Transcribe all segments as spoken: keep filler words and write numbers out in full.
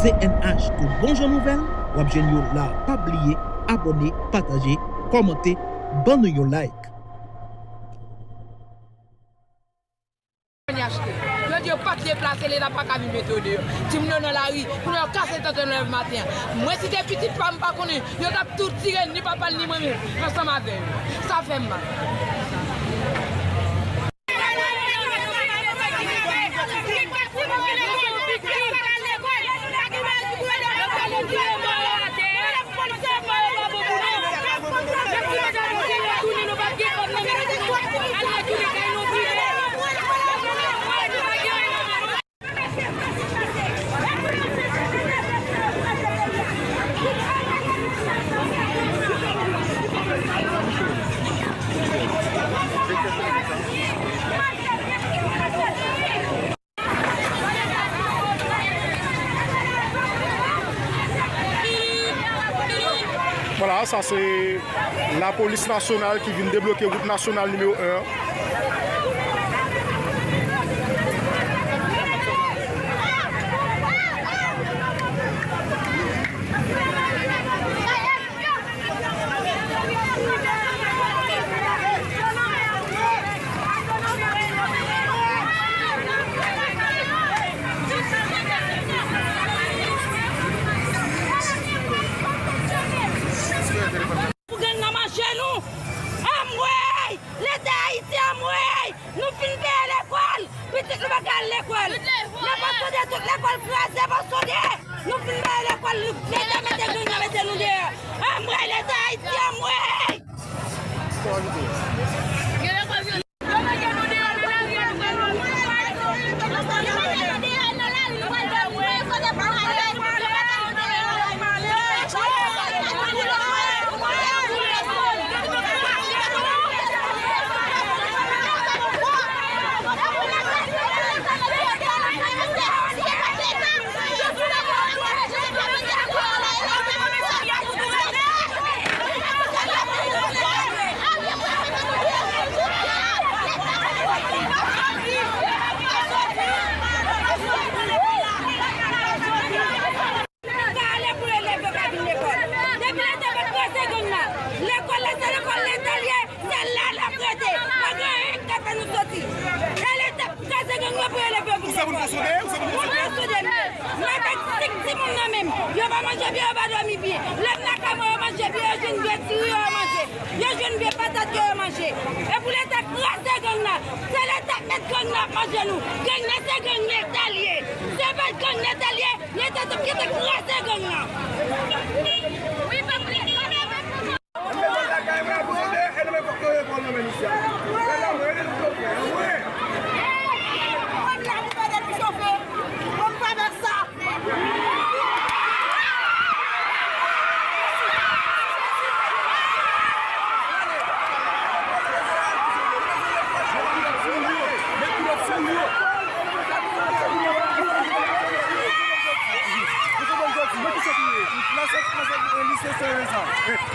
T N H, tout bon jan nouvèl, w ap jwenn yo la. Pa bliye abòne, pataje, kòmante, ban nou yon like. Yo di yo p ap deplase, Leta pa ka vin mete yo deyò. Timoun yo nan lari, kounye a yo kase tenten nan lève maten an. Mwen, si te pitit pa m, m pa konnen, yo t ap tou tire ni papa l ni mwen menm, ansanm avè yo. Sa fè m mal. Vwala, sa se lapolis nasyonal ki vin debloke wout nasyonal nimewo en an. Pou gang nan manje nou. Anmwey! Leta Ayiti, anmwey! Nou fin peye lekòl! Pitit nou pa ka al lekòl! Nan Bò Sonde, tout lekòl kraze Bò Sonde! Nou fin peye lekòl, Leta mete gang nan mete nou deyò! Anmwey, Leta Ayiti, anmwey! Leta ale pou elèv yo ka vin lekòl. Depi Leta pa kraze gang nan, lekòl la se lekòl Leta l ye, se la l ap rete. Pa gen anyen k ka fè nou soti. E Leta kraze gang nan pou elèv yo vin lekòl. Ou se moun Bò Sonde? Ou se moun Bò Sonde? Moun Bò Sonde m ye. M avèk senk timoun nan men m. Yo pa manje byen, yo pa dòmi byen. Lè m lakay mwen, yo manje byen, yo jwenn byen, ti ri yo, yo manje. Yo jwenn byen, patat yo, yo manje. E pou Leta kraze gang nan. Se Leta k mèt gang nan ap manje nou. Gang nan se gang Leta l ye. Se pa gang Leta l ye, Leta t ap kite kraze gang nan. Wi, pèp la.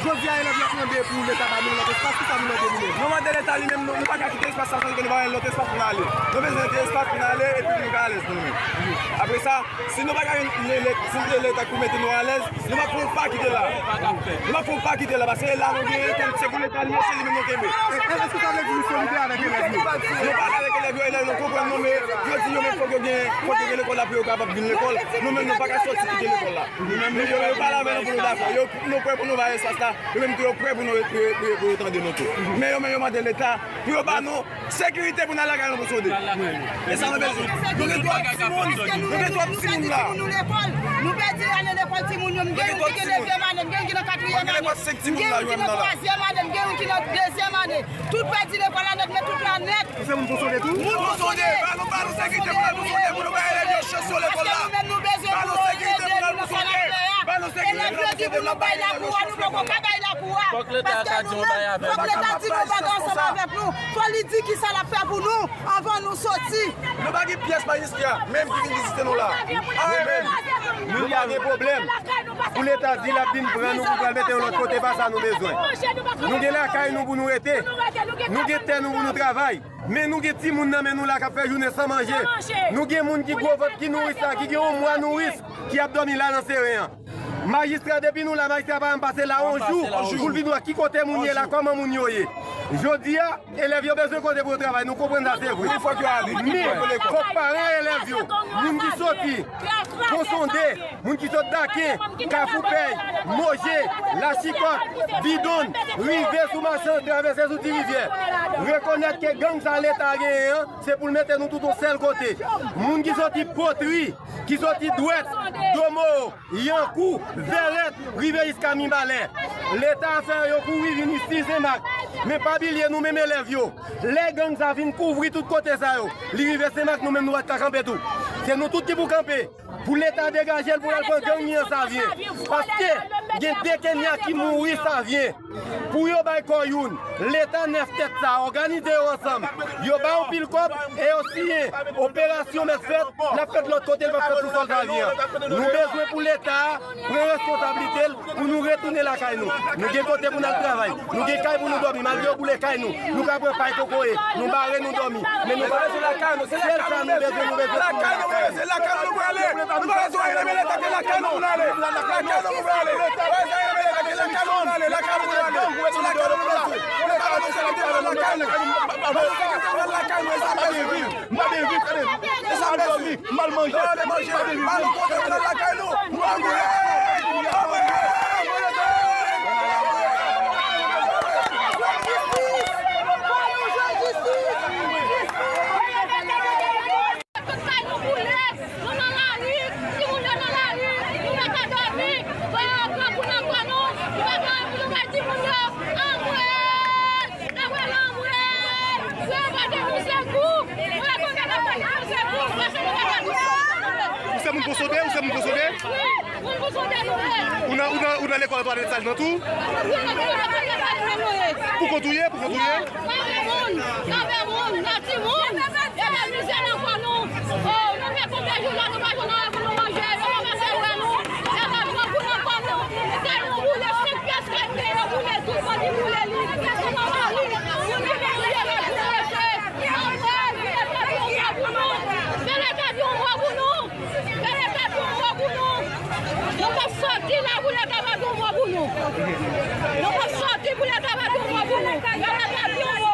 Jodi a, elèv yo ap mande pou Leta ba nou lòt espas, kisa nou mande nou menm? Nou mande Leta li menm, nou, nou pa ka kite espas sa san ke nou pa gen lòt espas pou n ale. Nou bezwen espas pou n ale epi pou nou ka alèz pou nou menm. Apre sa, si nou pa ka jwenn Leta, si nou Leta pou mete nou alèz, nou p ap fè yon pa kite la. Nou p ap fè yon pa kite la, paske e la nou genyen, se pou Leta li ye, se li menm nou kenbe. E, e, èske sa vle di nou solidè avèk elèv yo? Nou pa avèk elèv yo, elèv yo konprann nou, men yo di yo menm fòk yo gen, fòk yo gen lekòl la pou yo kapab vin lekòl. Nou menm nou pa ka sòti kite lekòl la. Men yo, yo pale avè nou pou nou dakò. Yo, nou prè pou nou bay espas la. Yo menm tou yo prè pou nou, pou, pou, pou yo tande nou tou. Men yo menm yo mande Leta pou yo ba nou sekirite pou n al lakay nou pou sode. E sa nou bezwen. Nou gen twòp timoun. Nou gen twòp timoun la. Nou pèdi ane lekòl timoun yo. M gen youn ki gen dezyèm ane, m gen youn ki nan katriyèm ane, m gen youn ki nan twazyèm ane, m gen youn ki nan dezyèm ane. Tout pèdi lekòl la nèt, men tout la nèt. Ou se moun Bò Sonde tou? Moun Bò Sonde, ba nou, ba nou sekirite pou nou, pou nou bay elèv yo chans yo lekòl la. Ba nou sekirite pou nou, pou nou, ba nou sekirite pou nou, pou nou bay elèv yo chans lekòl la. Fòk Leta ka di yon bagay avè nou. Fòk Leta di nou bagay ansanm avèk nou. Fò li di kisa l ap fè pou nou anvan nou soti. Nou pa gen pyès majistra menm ki vin vizite nou la. Anyen menm. Nou pa gen pwoblèm. Pou Leta di l ap vin pran nou pou pral mete yon lòt kote, pa sa nou bezwen. Nou gen lakay nou pou nou rete. Nou gen tè nou pou nou travay. Men nou gen timoun nan men nou la k ap fè jounen san manje. Nou gen moun ki gwo vant, ki nouris la, ki gen yon mwa nouris, ki ap dòmi la nan seren an. Majistra, depi nou la, majistra pa janm pase la yon jou pou l vin wè ki kote moun ye la, kòman moun yo ye. Jodi a, elèv yo bezwen kote pou yo travay, nou konprann sa, se vre. Men, fòk paran elèv yo, moun ki soti Pon Sonde, moun ki sot Daken, Kafou Pèy, Moje, Lachikòt, Bidonn, rive sou Machan, travèse sou Ti Rivyè. Rekonèt ke gang sa Leta genyen an, se pou l mete nou tout yon sèl kote. Moun ki soti Potri, ki soti Dwèt, Domo, Yankou, Vèrèt, rive jiska Mibalè. Leta fè yo kouri vin isi Senmak. Men pa bliye nou menm elèv yo. Lè gang sa fin kouvri tout kote sa yo, li rive Senmak, nou menm nou pa t ka kanpe tou. Se nou tout ki pou kanpe. Pou Leta degaje l pou l al pran gang li an Savyen. Paske gen de Kenya ki mouri Savyen. Pou yo bay kò youn, Leta nèf tèt sa òganize yo ansanm. Yo ba yo pil kòb e yo siyen operasyon mèt fèt, l ap fèt lòt kote, l p ap fèt sou sòl Savyen an. Nou bezwen pou Leta a pran responsablite l pou nou retounen lakay nou. Nou gen kote pou n al travay. Nou gen kay pou nou dòmi. Malgre yo boule kay nou, nou ka pran pay kokoye. Nou bare, nou dòmi. Men nou pa bezwen lakay nou. Sèl sa nou bezwen, nou bezwen lakay nou. Se lakay nou pou nou ale. Nou pa bezwen anyen, men Leta, se lakay nou pou nou ale. Lakay nou pou nou ale. Nou pa bezwen anyen, men Leta, se lakay nou pou nou ale. Lakay nou pou nou ale. Se lakay nou pou nou ale. Leta ba nou sekirite pou nou al lakay nou. Ba nou sekirite pou nou al lakay nou, e sa nou bezwen. M pa byen viv, tande. E sa m dòmi, m al manje, m pa byen viv. Ba nou kote pou n al lakay nou. Nou anmweyè! Anmweyè! Tout kay nou boule, nou nan lari, timoun yo nan lari, nou pa ka dòmi, grangou nan kò nou, nou pa ka anyen pou nou bay timoun yo. Anmweyè! Ou se moun Pon Sonde? Ou se moun Pon Sonde? Ou nan, ou nan, ou nan lekòl Antoinette Sage nan tou? Pou kont ou ye? Pou kont ou ye? Nou p ap sòti la pou Leta pa di yon mo pou nou. Nou p ap sòti pou Leta pa di yon mo pou nou. Leta pa di yon mo.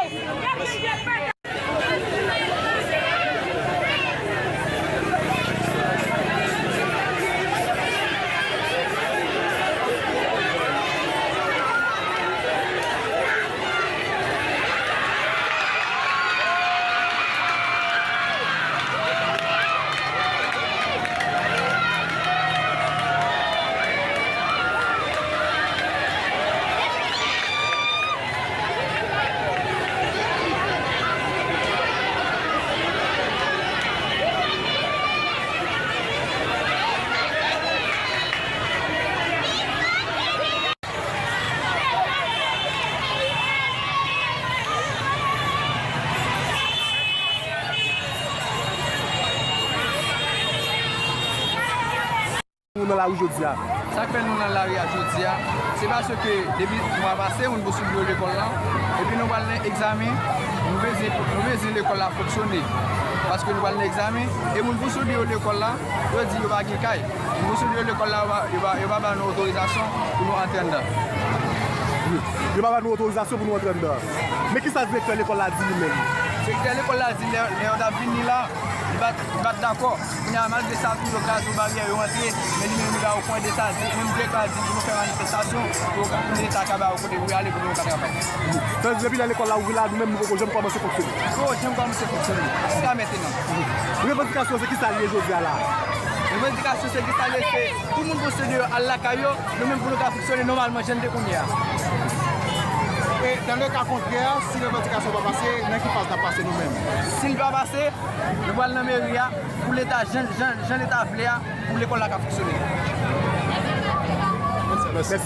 Nou nan lari jodi a. Sa k fè nou nan lari a jodi a, se paske depi mwa pase, moun Pon Sonde yo lekòl la, epi nou pral nan egzamen, nou bezwen, nou bezwen lekòl la fonksyone. Paske nou pral nan egzamen, e moun Pon Sonde yo lekòl la, yo di yo pa gen kay. Moun Pon Sonde yo lekòl la, yo pa, yo pa, yo pa ba nou otorizasyon pou nou antre anndan. Yo pa ba nou otorizasyon pou nou antre anndan. Men kisa direktè lekòl la di li menm? Direktè lekòl la di lè, lè yo t ap vini la, li pa t, li pa t dakò. Kounye a, malgre sa, tou yo kraze yon baryè, yo antre, men li menm li ba yo pwen de sa, di, menm direktè a di pou nou fè manifestasyon, pou yo ka, pou Leta ka ba yo kote pou y ale, pou nou ka travay. Sa vle di, depi lè lekòl la ouvri la, nou menm nou poko janm kòmanse fonksyone. Nou poko janm kòmanse fonksyone, jiska mentnan. Revandikasyon se kisa l ye jodi a la? Revandikasyon se kisa l ye, se pou moun Pon Sonde yo al lakay yo, nou menm pou nou ka fonksyone nòmalman jan n te konn ye a. E dans le cas contraire, si revandikasyon pa pase, nan ki faz n ap pase nou menm? Si l pa pase, nou pral nan meri a pou Leta, jan, jan, jan Leta vle a, pou lekòl la ka fonksyone. Mèsi.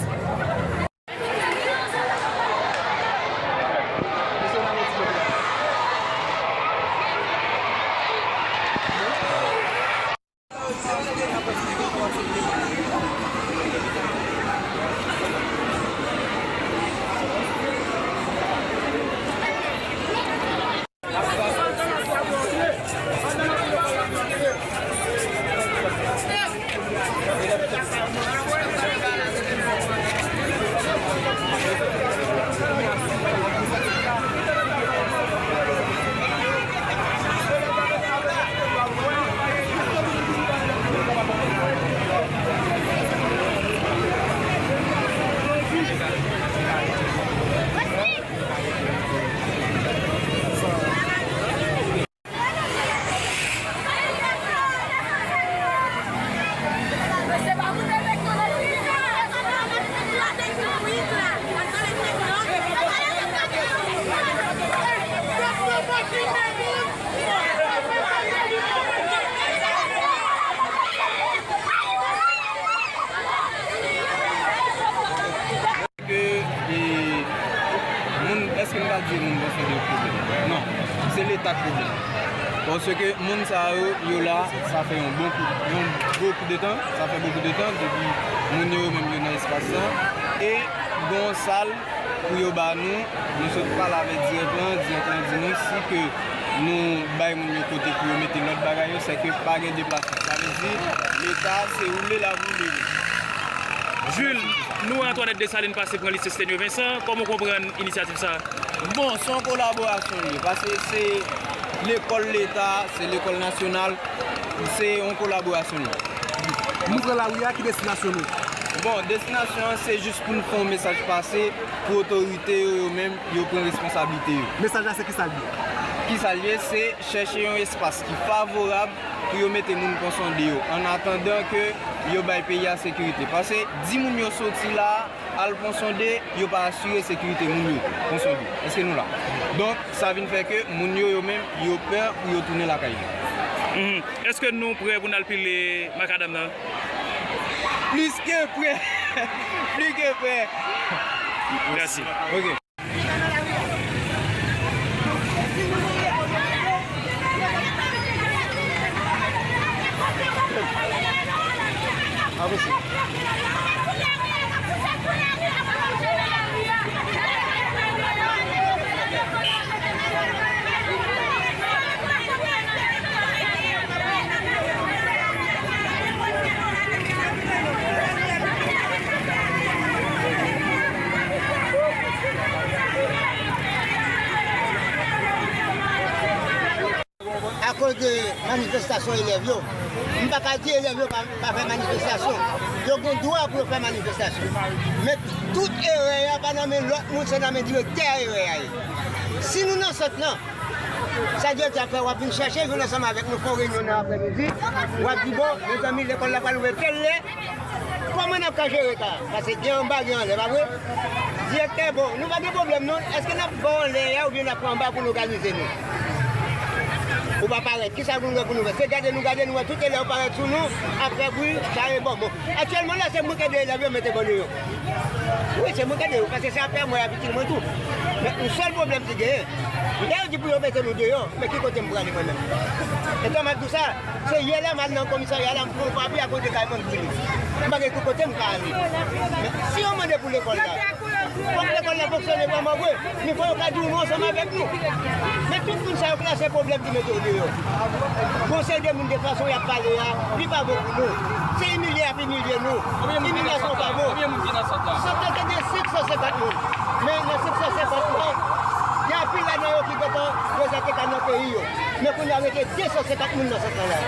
Al di moun bon se de pwoblèm. Non, se Leta k pwoblèm. Paske moun sa yo, yo la, sa fè yon bon kou, yon gwo kou de tan, sa fè bokou de tan depi moun yo menm yo nan espas lan. E gen yon sal pou yo ba nou, nou sot pale avèk dirèk lan, dirèk lan di nou si ke nou bay moun yo kote pou yo mete lòt bagay yo, se ke pa gen deplasman. Sa vle di, Leta se woule l ap woule nou. Jules, nou wè Antoinette Dessalines pase pran Lycée Stenio Vincent, kòman w konprann inisyativ sa a? Bon, se yon kolaborasyon li ye, paske se lekòl Leta, se lekòl nasyonal, se yon kolaborasyon li ye. Nou pran lari a, ki destinasyon nou? Bon, destinasyon an, se jis pou n fè yon mesaj pase pou otorite yo, yo menm, yo pran responsablite yo. Mesaj la, se ki sa l ye? Ki sa l ye? Se chèche yon espas ki favorab pou yo mete moun Pon Sonde yo, an atandan ke yo bay peyi a sekirite. Paske di moun yo soti la, al Pon Sonde, yo pa asire sekirite moun yo Pon Sonde. Èske nou la? Donk, sa vin fè ke moun yo, yo menm, yo pè pou yo tounen lakay yo. Mhm. Èske nou prè pou n al pile makadam nan? Plis ke prè. Plis ke prè. Mèsi. Ok. Akoz de manifestasyon elèv yo, m pa ka di elèv yo pa, pa fè manifestasyon. Yo gen dwa pou yo fè manifestasyon. Men tout erè a pa nan men lòt moun, se nan men direktè a erè a ye. Si nou nan sant lan, sa direktè a fè, w ap vin chèche, vin ansanm avèk nou, fè yon reyinyon nan aprèmidi, w ap di, bon, mezanmi, lekòl la pral ouvè tèl lè, kòman n ap ka jere ka a? Paske gen anba, gen anlè, pa vre? Direktè, bon, nou pa gen pwoblèm non, èske n ap ba w anlè a oubyen n ap pran anba pou n òganize nou? Ou pa parèt, kisa pou nou fè pou nou fè? Se gade nou gade, nou wè tout elèv parèt sou nou, ap fè bri, chache bonbon. Aktyèlman la, se mwen k ede elèv yo mete bò deyò. Wi, se mwen k ede yo, paske se afè mwen avèk pitit mwen tou. Men yon sèl pwoblèm ki genyen, lè yo di pou yo mete nou deyò, men ki kote m prale mwen menm? E kòman m ap di w sa? Se yè la m al nan komisarya la, m pran yon papye akoz de kay mwen m brile. M pa gen ki kote m ka ale. Men si yo mande pou lekòl la, fòk lekòl la fonksyone vrèman vre. Men fò yo ka di w nou ansanm avèk nou. Men tout moun sa yo k la, se pwoblèm ki mete yo deyò. Gon seri de moun de fason y ap pale a, li pa bon pou nou. Se imilye y ap imilye nou. Imilyasyon pa bon. Sant lan te gen senk san senkant moun. Men nan senk san senkant lan, gen anpil ladan yo ki gentan prezante ka nan peyi yo. Men kounye a rete de san senkant moun nan sant lan la.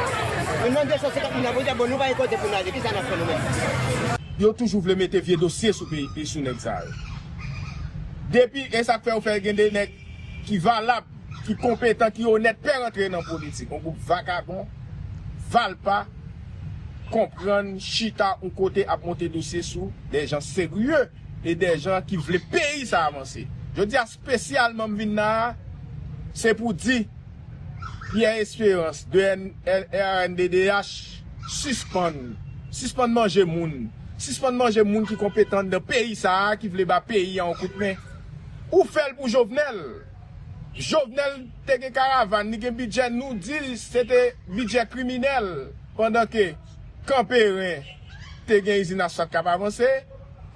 Men nan de san senkant moun nan, pou di, bon, nou pa gen kote pou n ale, kisa n ap fè nou menm? Yo toujou vle mete vye dosye sou peyi, sou nèg sa yo. Depi, e sa k fè yo fè gen de nèg ki valab, ki konpetan, ki onèt, pè rantre nan politik. Yon gwoup vakabon, valpa, konprann, chita yon kote ap monte dosye sou de jan serye e de jan ki vle peyi sa avanse. Jodi a, espesyalman m vin la a, se pou di Pierre Espérance de R N D D H sispann, sispann manje moun, sispann manje moun ki konpetan nan peyi sa a, ki vle ba peyi a yon kout men. Ou fè l pou Jovenel. Jovenel te gen karavàn, li gen bidjè, nou di l se te bidjè kriminèl, pandan ke Kanperen te gen izin asfalt k ap avanse,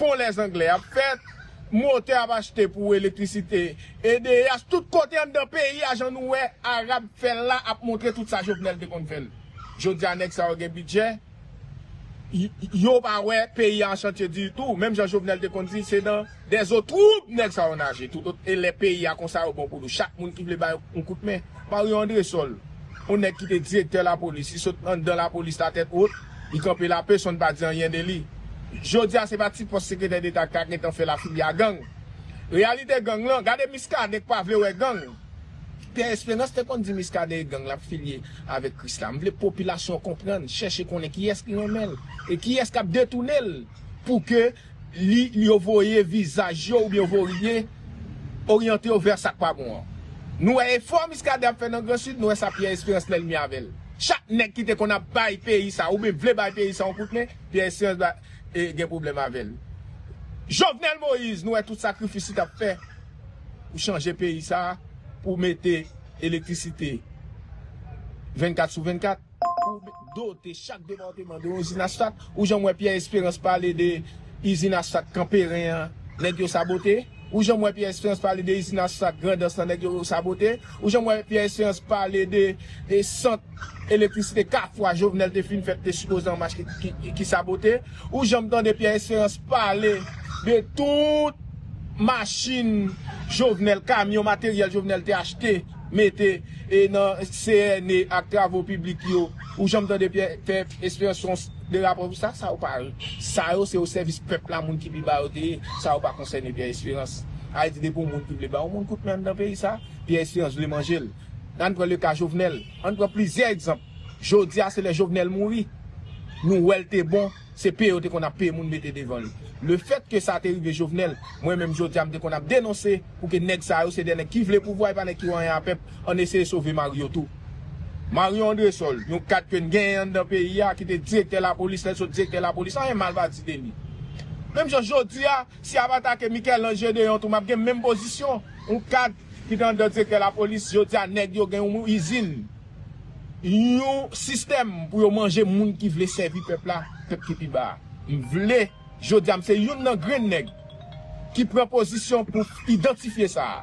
pon Lèzanglè ap fèt, motè ap achte pou elektrisite, E D H, tout kote anndan peyi a, jan nou wè Arab fè l la, ap montre tout sa Jovenel te konn fè l. Jodi a, nèg sa yo gen bidjè, y-, yo pa wè peyi a an chantye ditou. Menm jan Jovenel te konn di, se dans des eaux troubles nèg sa yo naje. Tout, e lè peyi a konsa, yo bon pou nou. Chak moun ki vle bay yon kout men, Mario Andrésol, yon nèg ki te direktè lapolis, li sot anndan lapolis la tèt wot, li kanpe la, pèsonn pa di anyen de li. Jodi a, se pa ti pòs sekretè deta k ta gentan fè l afilye a gang. Reyalite gang lan, gade Muscadin k pa vle wè gang. Pierre Espérance te konn di Muscadin e gang l ap filye avèk Krisla. M vle popilasyon an konprann, chèche konnen kiyès ki renmen l e kiyès k ap detounen l pou ke li, yo voye vizaj yo oubyen voye oryante yo vè sa k pa bon an. Nou wè efò Muscadin ap fè nan Gran Sid, nou wè sa Pierre Espérance lè l mi avè l. Chak nèg ki te konn ap bay peyi sa, oubyen vle bay peyi sa yon kout men, Pierre Espérance ba, e, gen pwoblèm avè l. Jovenel Moïse, nou wè tout sakrifis li t ap fè. Pou chanje peyi sa a, pou mete elektrisite vennkat sou vennkat, pou dote chak depatman de yon izin asfalt. Ou janm wè Pierre Espérance pale de izin asfalt Kanperen an, nèg yo sabote? Ou janm wè Pierre Espérance pale de izin asfalt Grandans lan, nèg yo sabote? Ou janm wè Pierre Espérance pale de e, sant elektrisite Kafou a Jovenel te fin fèt, te sipoze an mach ki, ki, ki sabote? Ou janm tande Pierre Espérance pale de tout machin Jovenel, kamyon, materyèl Jovenel te achte, mete e nan C N E ak travo piblik yo? Ou janm tande Pierre, Pierre Espérance fè de rapò pou sa? Sa yo pa, sa yo se o sèvis pèp la, moun ki pi ba yo te ye. Sa yo pa konsène Pierre Espérance. Ayiti depi yon moun ki vle ba yon moun kout men anndan peyi sa, Pierre Espérance vle manje l. Ann pran le ka Jovenel. Ann pran plizyè egzanp. Jodi a se lè Jovenel mouri, nou wè l te bon, se peye yo te konn ap peye moun mete devan l. Le fèt ke sa te rive Jovenel, mwen menm jodi a m te konn ap denonse pou ke nèg sa yo se de nèg ki vle pouvwa, e pa nèg ki wè anyen a pèp, ann eseye sove Mario tou. Mario Andresol, yon kad ke n genyen anndan peyi a, ki te direktè lapolis, lè l sot direktè lapolis, anyen mal pa di de li. Menm jan jodi a, si y ap atake Michel-Ange Gédéon tou, m ap gen menm pozisyon. Yon kad ki te anndan direktè lapolis, jodi a nèg yo gen yon izin, yon sistèm pou yo manje moun ki vle sèvi pèp la, pèp ki pi ba a. M vle, jodi a m se youn nan grenn nèg ki pran pozisyon pou idantifye sa a,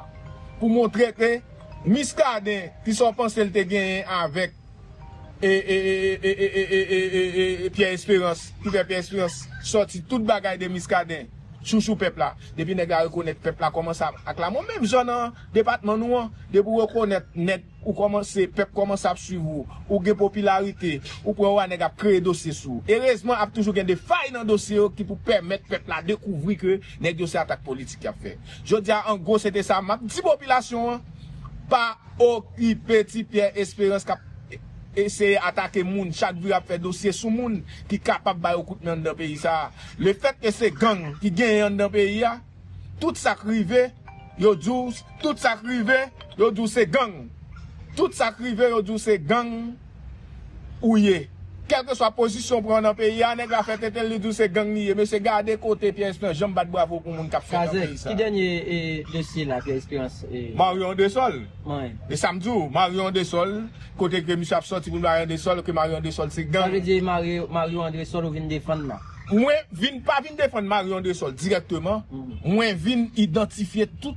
pou montre ke Muscadin, ki sa w panse l te genyen avèk e, e, e, Pierre Espérance, ki fè Pierre Espérance sòti tout bagay de Muscadin, chouchou pèp la. Depi nèg la rekonèt pèp la kòmanse ap aklame w, menm jan nan depatman nou an, depi w rekonèt nèg ou kòmanse, pèp kòmanse ap swiv ou, ou gen popilarite, ou pran wa nèg ap kreye dosye sou ou. Erezman, ap toujou gen de fay nan dosye yo ki pou pèmèt pèp la dekouvri ke nèg yo se atak politik y ap fè. Jodi a, an gwo, se te sa m ap di popilasyon an, pa okipe ti Pierre Espérance k ap eseye atake moun, chak vire ap fè dosye sou moun ki kapab ba yo kout men anndan peyi sa a. Le fèt ke se gang ki genyen anndan peyi a, tout sa k rive, yo di w, tout sa k rive, yo di w se gang. Tout sa k rive, yo di w se gang ou ye. Kèlkeswa pozisyon w pran nan peyi a, nèg la fè tete l, li di w se gang li ye. Mesye, gade kote Pierre Espérance janm bat bravo pou moun k ap fèt nan peyi sa. Kazèk, ki dènye e, dosye la, Pierre Espérance? E, Mario Andresol. Mwen. E sa m di w, Mario Andresol, kote ke misye ap sòti pou l bay Andresol, ke Mario Andresol se gang. Sa vle di Mario, Mario Andresol ou vin defann la? Mwen vin, pa vin defann Mario Andresol dirèkteman. Mwen vin idantifye tout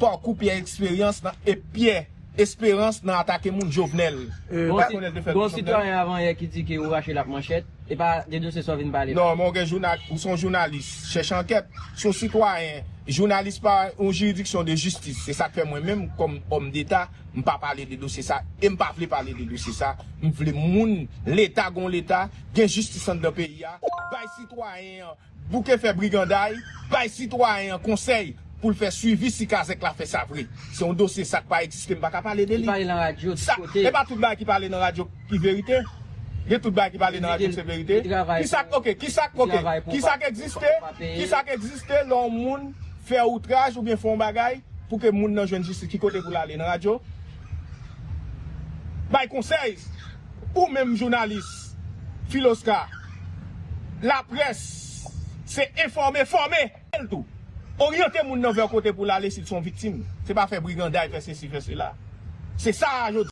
pakou Pierre Espérance nan, e Pierre Espérance nan atake moun Jovenel. Bon, si, bon, sitwayen avan yè ki di ke ou rache l ak manchèt, e pa de dosye sa w vin pale la. Non, men w gen jounal, ou se yon jounalis, chèche ankèt. Se yon sitwayen, jounalis pa yon jiridiksyon de jistis. Se sa k fè mwen menm, kòm òm deta, m pa pale de dosye sa, e m pa vle pale de dosye sa. M vle moun, Leta gon Leta, gen jistis anndan peyi a, bay sitwayen an bouke fè briganday, bay sitwayen an konsèy pou l fè swivi si kazèk la fè sa vre. Se yon dosye sa k pa egziste, m pa ka pale de li. Ki pale nan radyo, sa, tout kote. E pa tout bagay ki pale nan radyo ki verite. Gen tout bagay ki pale nan radyo ki se verite. Kisa, ok, kisa, ok, kisa k egziste? Kisa k egziste lè yon moun fè outraj oubyen fè yon bagay pou ke moun nan jwenn jistis? Ki kote pou l ale? Nan radyo? Bay konsèy. Ou menm jounalis, Filoska, laprès, se enfòme, fòme. L tou. Oryante moun nan vè kote pou l ale si l se yon viktim. Se pa fè briganday, fè sesi, fè sela. Se sa, jodi